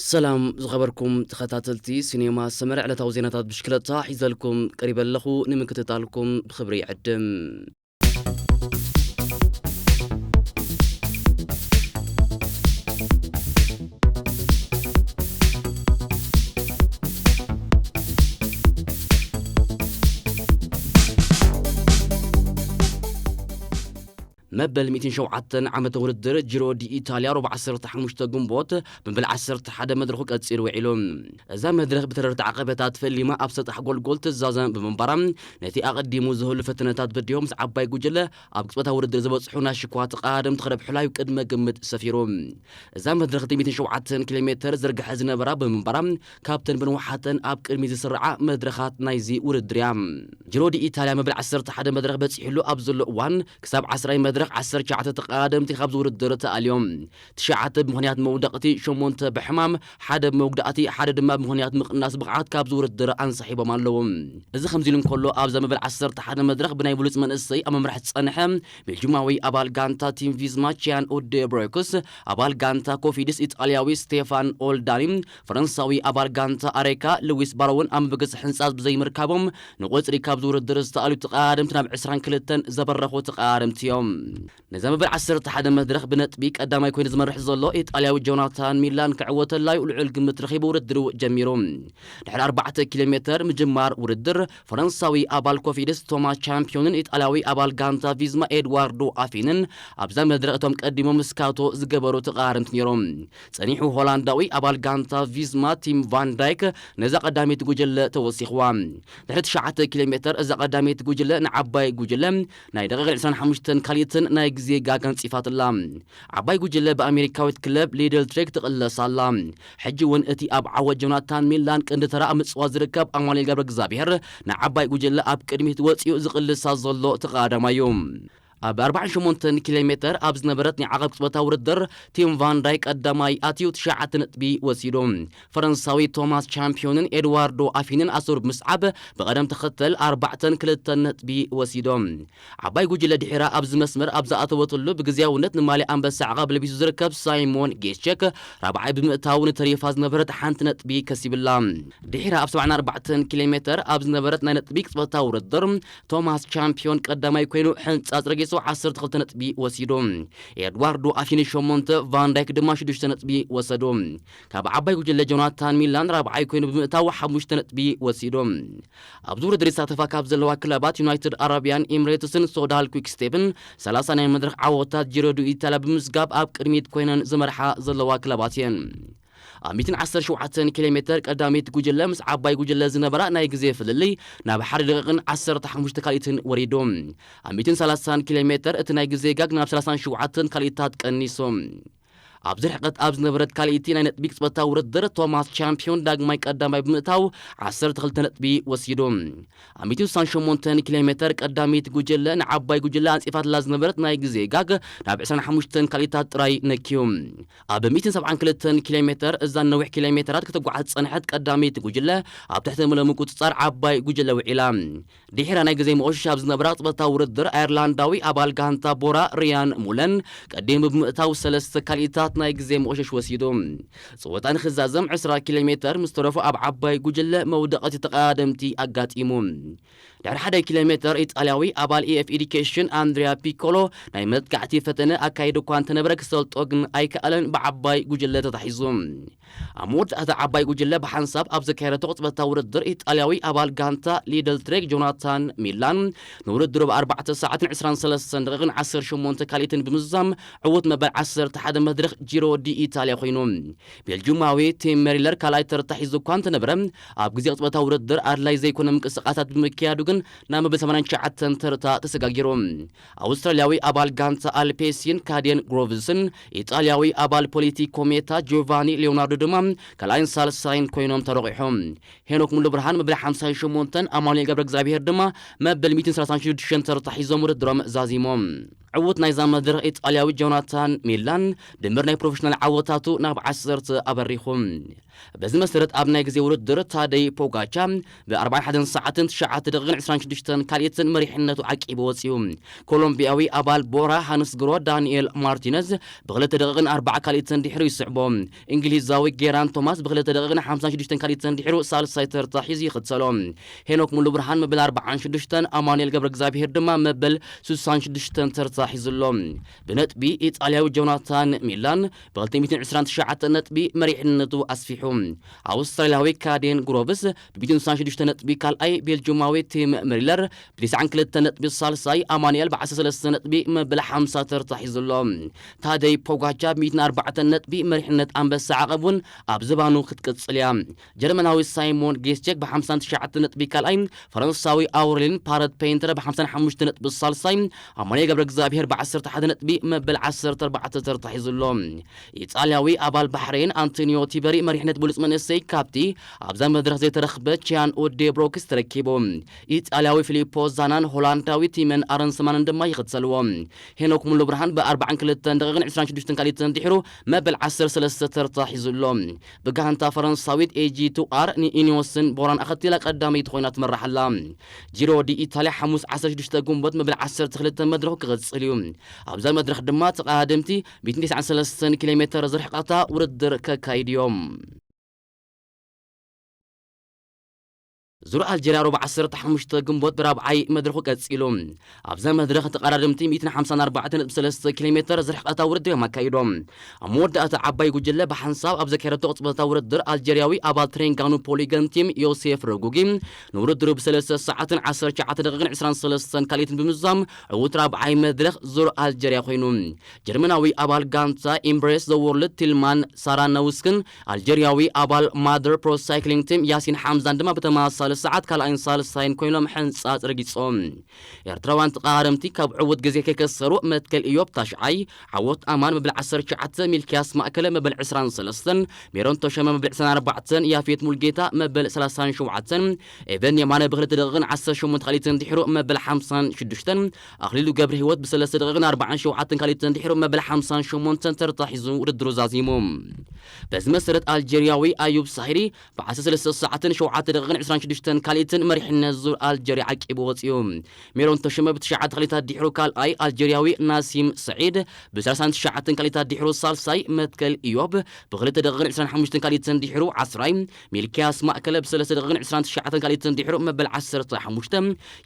ሰላም ዝኸበርኩም ተኸታተልቲ ሲኔማ ሰመረ፣ ዕለታዊ ዜናታት ብሽክለታ ሒዘልኩም ቀሪበ ኣለኹ። ንምክትታልኩም ብኽብሪ ይዕድም። መበል ሚእትን ሸውዓተን ዓመተ ውድድር ጂሮ ዲ ኢታልያ፣ ሮብ ዓሰርተ ሓሙሽተ ግንቦት፣ መበል ዓሰርተ ሓደ መድረኹ ቀጺሉ ውዒሉ። እዛ መድረኽ ብተረርቲ ዓቐበታት ፈሊማ ኣብ ሰጣሕ ጎልጎል ትዛዘም ብምንባራ፣ ነቲ ኣቐዲሙ ዝህሉ ፈተነታት በዲሆ ምስ ዓባይ ጉጅለ ኣብ ቅጽበታዊ ውድድር ዝበጽሑ ናይ ሽኳ ተቐዳደምቲ ክረብሑላ እዩ ቅድመ ግምት ሰፊሩ። እዛ መድረኽ እቲ ሚእትን ሸውዓተን ኪሎ ሜተር ዝርግሐ ዝነበራ ብምንባራ፣ ካብተን ብንውሓተን ኣብ ቅድሚ ዝስርዓ መድረኻት ናይዚ ውድድር እያ። ጂሮ ዲ ኢታልያ መበል ዓሰርተ ሓደ መድረኽ በጺሕሉ ኣብ ዘሎ እዋን፣ ክሳብ ዓስራይ መድረኽ ዓሰርተ ትሽዓተ ተቐዳደምቲ ካብዚ ውድድር ተኣልዮም። ትሽዓተ ብምኽንያት መውደቕቲ፣ ሸሞንተ ብሕማም፣ ሓደ ብመጉዳእቲ፣ ሓደ ድማ ብምኽንያት ምቕናስ ብቕዓት ካብዚ ውድድር ኣንሳሒቦም ኣለዉ። እዚ ከምዚ ኢሉ እንከሎ፣ ኣብዛ መበል ዓሰርተ ሓደ መድረኽ ብናይ ብሉጽ መንእሰይ ኣብ መምርሒ ዝጸንሐ ቤልጂማዊ ኣባል ጋንታ ቲም ቪዝማ ቺያን ኡዴ ብሮክስ፣ ኣባል ጋንታ ኮፊድስ ኢጣልያዊ ስቴፋን ኦልዳኒ፣ ፈረንሳዊ ኣባል ጋንታ ኣሬካ ሉዊስ ባሮውን ኣብ መበገሲ ሕንጻጽ ብዘይምርካቦም ንቑጽሪ ካብዚ ውድድር ዝተኣልዩ ተቐዳደምቲ ናብ ዕስራን ክልተን ዘበረኹ ተቐዳደምቲ እዮም። ነዛ መበል ዓሰርተ ሓደ መድረኽ ብነጥቢ ቀዳማይ ኮይኑ ዝመርሕ ዘሎ ኢጣልያዊ ጆናታን ሚላን ክዕወተላ እዩ ልዑል ግምት ረኺቡ ውድድሩ ጀሚሩ። ድሕሪ ኣርባዕተ ኪሎ ሜተር ምጅማር ውድድር፣ ፈረንሳዊ ኣባል ኮፊድስ ቶማስ ቻምፒዮንን ኢጣልያዊ ኣባል ጋንታ ቪዝማ ኤድዋርዶ ኣፊንን ኣብዛ መድረኽ እቶም ቀዲሞም ስካቶ ዝገበሩ ተቐራረምቲ ነይሮም። ጸኒሑ ሆላንዳዊ ኣባል ጋንታ ቪዝማ ቲም ቫን ዳይክ ነዛ ቀዳመይቲ ጉጅለ ተወሲኽዋ። ድሕሪ ትሽዓተ ኪሎ ሜተር እዛ ቀዳመይቲ ጉጅለ ንዓባይ ጉጅለ ናይ ደቂቕ ዕስራን ሓሙሽተን ካልኢትን ናይ ግዜ ጋግ ኣንጺፋትላ። ዓባይ ጉጅለ ብኣሜሪካዊት ክለብ ሊድል ትሬክ ትቕለስ ኣላ። ሕጂ እውን እቲ ኣብ ዓወት ጆናታን ሚላን ቀንዲ ተራ ኣብ ምጽዋት ዝርከብ ኣማኑኤል ገብረ እግዚኣብሔር ንዓባይ ጉጅለ ኣብ ቅድሚት ወጺኡ ዝቕልሳ ዘሎ ተቐዳዳማይ እዩ። ኣብ ኣርባዓን ሸሞንተን ኪሎ ሜተር ኣብ ዝነበረት ናይ ዓቐብ ቅጽበታዊ ውድድር ቲም ቫን ዳይክ ቀዳማይ ኣትዩ ትሽዓተ ነጥቢ ወሲዱ። ፈረንሳዊ ቶማስ ቻምፒዮንን ኤድዋርዶ ኣፊንን ኣሰሩ ብምስዓብ ብቐደም ተኸተል ኣርባዕተን ክልተን ነጥቢ ወሲዶም። ዓባይ ጉጅለ ድሒራ ኣብዚ መስመር ኣብ ዝኣተወትሉ ብግዝያውነት ንማልያ ኣንበሳ ዓቐብ ለቢሱ ዝርከብ ሳይሞን ጌስቸክ ራብዓይ ብምእታው ንተሪፋ ዝነበረት ሓንቲ ነጥቢ ከሲብላ። ድሒራ ኣብ ሰብዓን ኣርባዕተን ኪሎ ሜተር ኣብ ዝነበረት ናይ ነጥቢ ቅጽበታዊ ውድድር ቶማስ ቻምፒዮን ቀዳማይ ኮይኑ ሕንጻጽ ረጊጹ ዓሰርተ ክልተ ነጥቢ ወሲዱ። ኤድዋርዶ ኣፊኒ ሸሞንተ፣ ቫን ዳይክ ድማ ሽዱሽተ ነጥቢ ወሰዱ። ካብ ዓባይ ጉጅለ ጆናታን ሚላን ራብዓይ ኮይኑ ብምእታው ሓሙሽተ ነጥቢ ወሲዱ። ኣብዚ ውድድር ይሳተፋ ካብ ዘለዋ ክለባት ዩናይትድ ኣረብያን ኤምሬትስን ሶዳል ኲክስቴፕን ሰላሳ ናይ መድረኽ ዓወታት ጂሮ ዱ ኢታልያ ብምስጋብ ኣብ ቅድሚት ኮይነን ዝመርሓ ዘለዋ ክለባት እየን። ኣብ ሚእትን ዓሰርተ ሸውዓተን ኪሎ ሜተር ቀዳሚት ጉጅለ ምስ ዓባይ ጉጅለ ዝነበራ ናይ ግዜ ፍልልይ ናብ ሓደ ደቂቕን ዓሰርተ ሓሙሽተ ካልኢትን ወሪዱ። ኣብ ሚእትን ሰላሳን ኪሎ ሜተር እቲ ናይ ግዜ ጋግ ናብ ሰላሳን ሸውዓተን ካልኢታት ቀኒሱ። ኣብዚ ርሕቀት ኣብ ዝነበረት ካልኢቲ ናይ ነጥቢ ቅጽበታዊ ውድድር ቶማስ ቻምፒዮን ዳግማይ ቀዳማይ ብምእታው ዓሰርተ ክልተ ነጥቢ ወሲዱ። ኣብ ሚእትን ስሳን ሸሞንተን ኪሎ ሜተር ቀዳሚት ጉጅለ ንዓባይ ጉጅለ ኣንጺፋትላ ዝነበረት ናይ ግዜ ጋግ ናብ ዕስራን ሓሙሽተን ካልኢታት ጥራይ ነክዩ። ኣብ ሚእትን ሰብዓን ክልተን ኪሎ ሜተር እዛን ነዊሕ ኪሎ ሜተራት ክትጓዓዝ ዝጸንሐት ቀዳሚት ጉጅለ ኣብ ትሕቲ ምሉእ ምቁጽጻር ዓባይ ጉጅለ ውዒላ። ድሒራ ናይ ግዜ መቆሸሽ ኣብ ዝነበራ ቅጽበታዊ ውድድር፣ ኣየርላንዳዊ ኣባል ጋንታ ቦራ ሪያን ሙለን ቀዲሙ ብምእታው ሰለስተ ካልኢታት ናይ ግዜ መቆሸሽ ወሲዱ። ጸወታ ንክዛዘም ዕስራ ኪሎ ሜተር ምስ ተረፎ ኣብ ዓባይ ጉጅለ መውደቐቲ ተቐዳደምቲ ኣጋጢሙ። ድሕሪ ሓደ ኪሎ ሜተር ኢጣልያዊ ኣባል ኢኤፍ ኤዱኬሽን ኣንድሪያ ፒኮሎ ናይ መጥቃዕቲ ፈተነ ኣካይዱ እኳ እንተነበረ ክሰልጦ ግን ኣይከኣለን፣ ብዓባይ ጉጅለ ተታሒዙ። ኣብ መወዳእታ ዓባይ ጉጅለ ብሓንሳብ ኣብ ዘካየደቶ ቅጽበታዊ ውድድር ኢጣልያዊ ኣባል ጋንታ ሊድል ትሬክ ጆናታን ሚላን ንውድድሩ ብ ኣርባዕተ ሰዓትን ዕስራን ሰለስተን ደቂቕን ዓሰርተ ሸሞንተ ካልኢትን ብምዝዛም ዕዉት መበል ዓሰርተ ሓደ መድረኽ ጂሮ ዲ ኢታልያ ኮይኑ። ቤልጁማዊ ቲም ሜሪለር ካልኣይ ተርታ ሒዙ እኳ እንተነበረ፣ ኣብ ግዜ ቅጽበታዊ ውድድር ኣድላይ ዘይኮነ ምንቅስቃሳት ብምክያዱ ግን ናብ መበል ሰማንያን ትሽዓተን ተርታ ተሰጋጊሩ። ኣውስትራልያዊ ኣባል ጋንታ ኣልፔሲን ካዴን ግሮቭስን ኢጣልያዊ ኣባል ፖሊቲ ኮሜታ ጆቫኒ ሊዮናርዶ ድማ ካልኣይን ሳልሳይን ኮይኖም ተረቑሖም። ሄኖክ ሙሉ ብርሃን መበል ሓምሳን ሸሞንተን፣ ኣማኑኤል ገብረ እግዚኣብሔር ድማ መበል ሚእትን ሰላሳን ሽዱሽተን ተርታ ሒዞም ውድድሮም ዛዚሞም። ዕውት ናይዛ መድረኽ ኢጣልያዊ ጆናታን ሚላን ድምር ናይ ፕሮፌሽናል ዓወታቱ ናብ ዓሰርተ ኣበሪኹ። በዚ መሰረት ኣብ ናይ ግዜ ውድድር ታደይ ፖጋቻ ብ41 ሰዓትን ትሽዓተ ደቂቕን ዕስራን ሽዱሽተን ካልኢትን መሪሕነቱ ዓቂቡ ወጺኡ። ኮሎምቢያዊ ኣባል ቦራ ሃንስ ግሮ ዳንኤል ማርቲነዝ ብክልተ ደቂቕን ኣርባዓ ካልኢትን ድሕሩ ይስዕቦ። እንግሊዛዊ ጌራን ቶማስ ብክልተ ደቂቕን ሓምሳን ሽዱሽተን ካልኢትን ድሕሩ ሳልሳይ ተርታ ሒዙ ይኽተሎ። ሄኖክ ሙሉ ብርሃን መበል ኣርባዓን ሽዱሽተን፣ ኣማኑኤል ገብረ እግዚኣብሄር ድማ መበል ስሳን ሽዱሽተን ተርታ ሒዙ ኣሎ። ብነጥቢ ኢጣልያዊ ጆናታን ሚላን ብ ክልተ ሚእትን ዕስራን ትሽዓተ ነጥቢ መሪሕነቱ ኣስፊሑ። ኣውስትራልያዊ ካዴን ግሮቭስ ብ ሚእትን ስሳን ሽዱሽተ ነጥቢ ካልኣይ፣ ቤልጁማዊ ቲም ምሪለር ብ ትስዓን ክልተን ነጥቢ ሳልሳይ፣ ኣማኑኤል ብ ዓሰርተ ሰለስተ ነጥቢ መበል ሓምሳ ተርታ ሒዙ ኣሎ። ታደይ ፖጋቻ ብ ሚእትን ኣርባዕተን ነጥቢ መሪሕነት ኣንበሳ ዓቐብ እውን ኣብ ዝባኑ ክትቅጽል እያ። ጀርመናዊ ሳይሞን ጌስቸክ ብ ሓምሳን ትሽዓተ ነጥቢ ካልኣይ፣ ፈረንሳዊ ኣውሬሊን ፓረት ፔይንተር ብ ሓምሳን ሓሙሽተ ነጥቢ ሳልሳይ፣ ኣማኑኤል ገብረ እግዚኣብሄር ብ ዓሰርተ ሓደ ነጥቢ መበል ዓሰርተ ኣርባዕተ ተርታ ሒዙ ኣሎ። ኢጣልያዊ ኣባል ባሕሬን ኣንቶኒዮ ቲበሪ መሪሕነት ብሉጽ መንእሰይ ካብቲ ኣብዛ መድረኽ ዘይተረኽበ ቺያን ኡዴ ብሮክስ ተረኪቡ። ኢጣልያዊ ፊሊፖ ዛናን ሆላንዳዊ ቲመን ኣረንስማንን ድማ ይኽተልዎ። ሄኖክ ሙሉ ብርሃን ብ ኣርባዓን ክልተን ደቂቕን ዕስራን ሽዱሽተን ካልኢትን ድሕሩ መበል ዓሰርተ ሰለስተ ተርታ ሒዙ ኣሎ። ብጋንታ ፈረንሳዊት ኤጂ ቱ ኣር ንኢኒዮስን ቦራን ኣኸቲላ ቀዳመይቲ ኮይና ትመርሕ ኣላ። ጂሮ ዲ ኢታልያ ሓሙስ ዓሰርተ ሽዱሽተ ግንቦት መበል ዓሰርተ ክልተ መድረኹ ክቕጽል እዩ። ኣብዛ መድረኽ ድማ ተቐዳደምቲ ሚእትን ተስዓን ሰለስተን ኪሎ ሜተር ዝርሕቐታ ውድድር ከካይዱ እዮም። ዙር ኣልጀርያ ሮብ ዓሰርተ ሓሙሽተ ግንቦት ብራብዓይ መድረኹ ቀጺሉ። ኣብዛ መድረኽ ተቐዳደምቲ ሚእትን ሓምሳን ኣርባዕተን ነጥቢ ሰለስተ ኪሎ ሜተር ዝርሕቐታ ውድድር እዮም ኣካይዶም። ኣብ መወዳእታ ዓባይ ጉጅለ ብሓንሳብ ኣብ ዘካየደቶ ቅጽበታዊ ውድድር ኣልጀርያዊ ኣባል ትሬንጋኑ ፖሊገን ቲም ዮሴፍ ረጉጊ ንውድድሩ ብሰለስተ ሰዓትን ዓሰርተ ትሽዓተ ደቂቕን ዕስራን ሰለስተን ካልኢትን ብምዝዛም ዕዉት ራብዓይ መድረኽ ዙር ኣልጀርያ ኮይኑ። ጀርመናዊ ኣባል ጋንታ ኢምብሬስ ዘ ወርልድ ቲልማን ሳራነውስክን ኣልጀርያዊ ኣባል ማደር ፕሮ ሳይክሊንግ ቲም ያሲን ሓምዛን ድማ ብተመሳሳሊ ሰዓት ካልኣይን ሳልሳይን ኮይኖም ሕንጻጽ ረጊጾም። ኤርትራውያን ተቐዳደምቲ ካብ ዕዉት ግዜ ከይከሰሩ መትከል ኢዮብ ታሽዓይ፣ ዓወት ኣማን መበል ዓሰርተ ትሽዓተ፣ ሚልክያስ ማእከለ መበል ዕስራን ሰለስተን፣ ሜሮን ተሾመ መበል ዕስራን ኣርባዕተን፣ ያፌት ሙልጌታ መበል ሰላሳን ሸውዓተን፣ ኤቨን የማነ ብክልተ ደቂቕን ዓሰርተ ሸሞንተ ካልኢትን ድሕሩ መበል ሓምሳን ሽዱሽተን፣ ኣኽሊሉ ገብረ ህይወት ብሰለስተ ደቂቕን ኣርባዓን ሸውዓተን ካልኢትን ድሕሩ መበል ሓምሳን ሸሞንተን ተርታ ሒዙ ውድድሩ ዛዚሙ። በዚ መሰረት ኣልጀርያዊ ኣዩብ ሳሂሪ ብ ዓሰርተ ሰለስተ ሰዓትን ሸውዓተ ደቂቕን ዕስራን ሽዱሽተን ካልኢትን መሪሕነት ዙር ኣልጀርያ ዓቂቡ ወጺኡ። ሜሮን ተሾመ ብትሽዓተ ካልኢታት ድሕሩ ካልኣይ፣ ኣልጀርያዊ ናሲም ሰዒድ ብሰላሳን ትሽዓተን ካልኢታት ድሕሩ ሳልሳይ፣ መትከል ኢዮብ ብክልተ ደቂቕን ዕስራን ሓሙሽተን ካልኢትን ድሕሩ ዓስራይ፣ ሚልክያስ ማእከለ ብሰለስተ ደቂቕን ዕስራን ትሽዓተን ካልኢትን ድሕሩ መበል ዓሰርተ ሓሙሽተ፣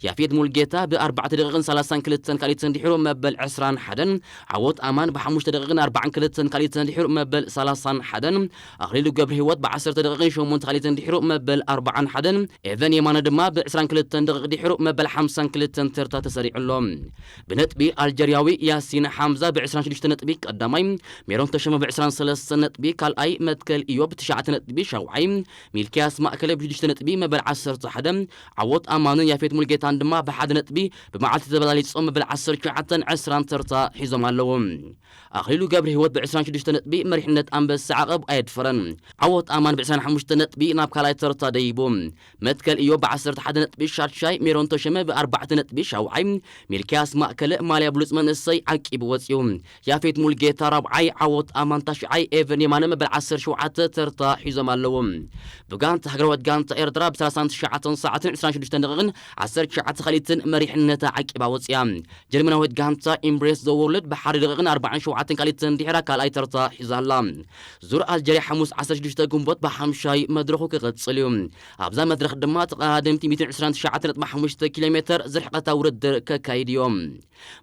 ያፌት ሙልጌታ ብኣርባዕተ ደቂቕን ሰላሳን ክልተን ካልኢትን ድሕሩ መበል ዕስራን ሓደን፣ ዓወት ኣማን ብሓሙሽተ ደቂቕን ኣርባዓን ክልተን ካልኢትን ድሕሩ መበል ሰላሳን ሓደን፣ ኣኽሊሉ ገብረ ህይወት ብዓሰርተ ደቂቕን ሸሞንተ ካልኢትን ድሕሩ መበል ኣርባዓን ሓደን፣ ኤቨን የማነ ድማ ብዕስራን ክልተን ደቂቕ ድሕሩ መበል ሓምሳን ክልተን ተርታ ተሰሪዑ ኣሎ። ብነጥቢ ኣልጀርያዊ ያሲን ሓምዛ ብዕስራን ሽዱሽተ ነጥቢ ቀዳማይ፣ ሜሮን ተሾመ ብዕስራን ሰለስተን ነጥቢ ካልኣይ፣ መትከል ኢዮብ ብትሽዓተ ነጥቢ ሻውዓይ፣ ሚልክያስ ማእከለ ብሽዱሽተ ነጥቢ መበል ዓሰርተ ሓደ፣ ዓወት ኣማንን ያፌት ሙልጌታን ድማ ብሓደ ነጥቢ ብመዓልቲ ተበላሊጾም መበል ዓሰርተ ትሽዓተን ዕስራን ተርታ ሒዞም ኣለዉ። ኣኽሊሉ ገብረ ህይወት ብዕስራን ሽዱሽተ ነጥቢ መሪሕነት ኣንበሳ ዓቐብ ኣየድፈረን። ዓወት ኣማን ብዕስራን ሓሙሽተ ነጥቢ ናብ ካልኣይ ተርታ ደይቡ። መትከል ኢዮብ ብዓሰርተ ሓደ ነጥቢ ሻድሻይ፣ ሜሮን ተሾመ ብኣርባዕተ ነጥቢ ሻውዓይ፣ ሚልክያስ ማእከለ ማልያ ብሉጽ መንእሰይ ዓቂቡ ወጺኡ። ያፌት ሙልጌታ ራብዓይ፣ ዓወት ኣማን ታሽዓይ፣ ኤቨን የማነ መበል ዓሰርተ ሸውዓተ ተርታ ሒዞም ኣለዉ። ብጋንታ ሃገራዊት ጋንታ ኤርትራ ብሰላሳን ትሽዓተን ሰዓትን ዕስራን ሽዱሽተን ደቂቕን ዓሰርተ ትሽዓተ ካልኢትን መሪሕነታ ዓቂባ ወጺኣ። ጀርመናዊት ጋንታ ኢምብሬስ ዘ ወርልድ ብሓደ ደቂቕን ኣርባዓን ሸውዓተን ካልኢትን ድሕራ ካልኣይ ተርታ ሒዛ ኣላ። ዙር ኣልጀርያ ሓሙስ ዓሰርተ ሽዱሽተ ግንቦት ብሓምሻይ መድረኹ ክቕጽል እዩ። ኣብዛ መድረኽ ድማ ተቐዳደምቲ ሚእትን ዕስራን ትሽዓተ ነጥቢ ሓሙሽተ ኪሎ ሜተር ዝርሕቐታ ውድድር ከካይድ እዮም።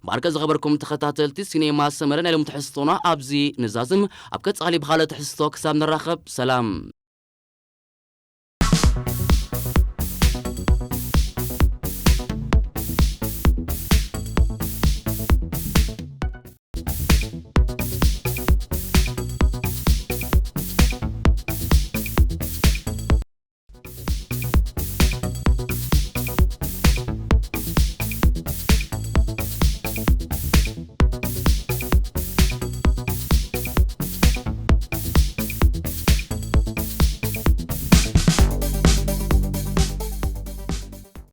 ማርከ ዝኸበርኩም ተኸታተልቲ ሲኔማ ሰመረ ናይ ሎም ትሕዝቶና ኣብዚ ንዛዝም። ኣብ ቀጻሊ ብኻልእ ትሕዝቶ ክሳብ ንራኸብ ሰላም።